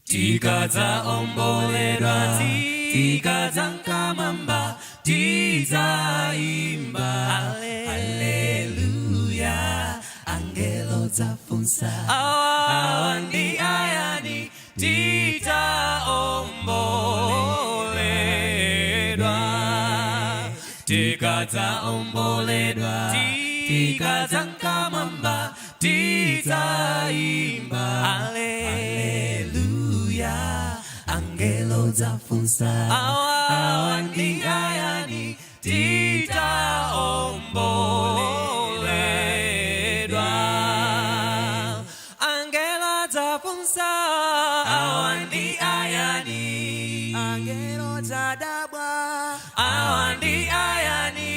Tikadzaomboledwa, tikadzankamamba, tidzaimba haleluya. Angelo dzafunsa, awa ndi ayani? Titaomboledwa, tikadzaomboledwa, tikadzankamamba, tidzaimba haleluya. Angelo dzafunsa, awa ndi ayani? Titaomboledwa, angelo dzafunsa, awa ndi ayani? Angelo dzadabwa. Awa ndi ayani?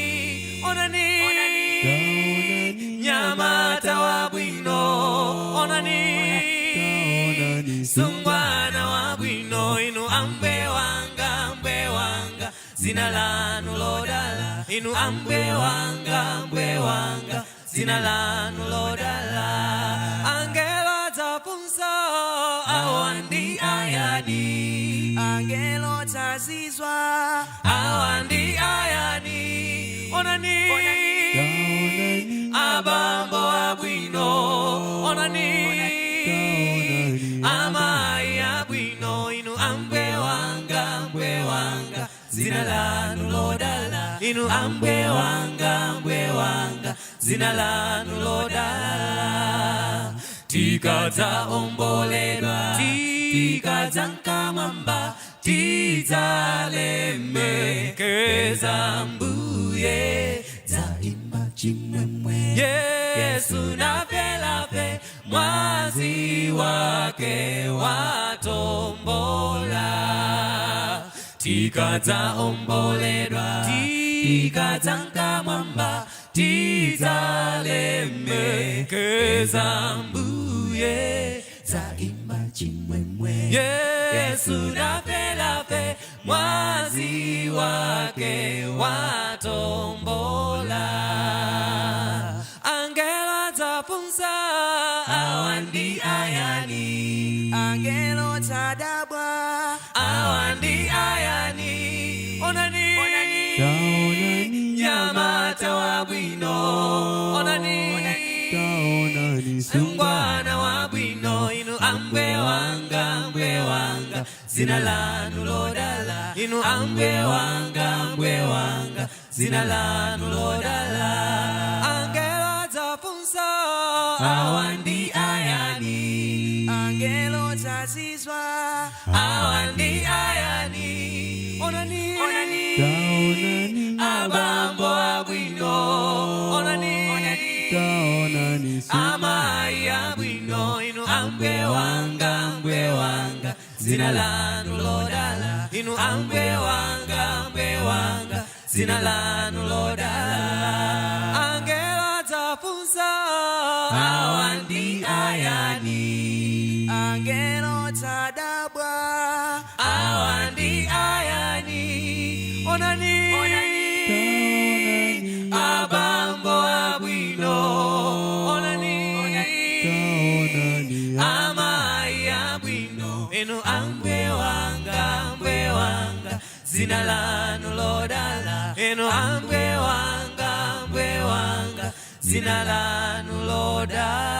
Onani nyamata wabwino, onani sungwana wabwino. Inu ambuye wanga, ambuye wanga, zina lanu lodala. Inu ambuye wanga, ambuye wanga, zina lanu lodala. Angelo dzafunsa, awa ndi ayani? Angelo dzazizwa. Awa ndi ayani? Onani abambo abwino, onani amayi abwino. Inu ambuye wanga, ambuye wanga, zina lanu lodala. Inu ambuye wanga, ambuye wanga, zina lanu lodala. Tikadzaomboledwa, tikadzankamamba, tidzalemekeza mbuye, dzaimba chimwemwe. Yesu nafelafe, mwazi wake watombola. Tikadzaomboledwa, tikadzankamwamba, tidzalemekeza mbuye, dzaimba chimwemwe. Yesu nafelafe, mwazi wake watombola. Angelo dzafunsa, awa ndi ayani? Angelo dzadabwa. Awa ndi ayani? Onani nyamata wabwino, onani sungwana wabwino. Inu ambuye wanga, ambuye wanga, zina lanu lodala. Inu ambuye wanga, ambuye wanga, zina lanu lodala. Angelo dzafunsa, awa ndi ayani? Angelo dzazizwa. Awa ndi ayani? Onani abambo abwino, onani amayi abwino. Inu ambuye wanga, ambuye wanga, zina lanu lodala. Inu ambuye wanga, ambuye wanga, zina lanu lodala. Angelo dzafunsa, awa ndi ayani? Angelo dzadabwa. Awa ndi ayani? Onani abambo abwino, onani amayi abwino. Inu ambuye wanga, ambuye wanga, zina lanu lodala. Inu ambuye wanga, ambuye wanga, zina lanu lodala.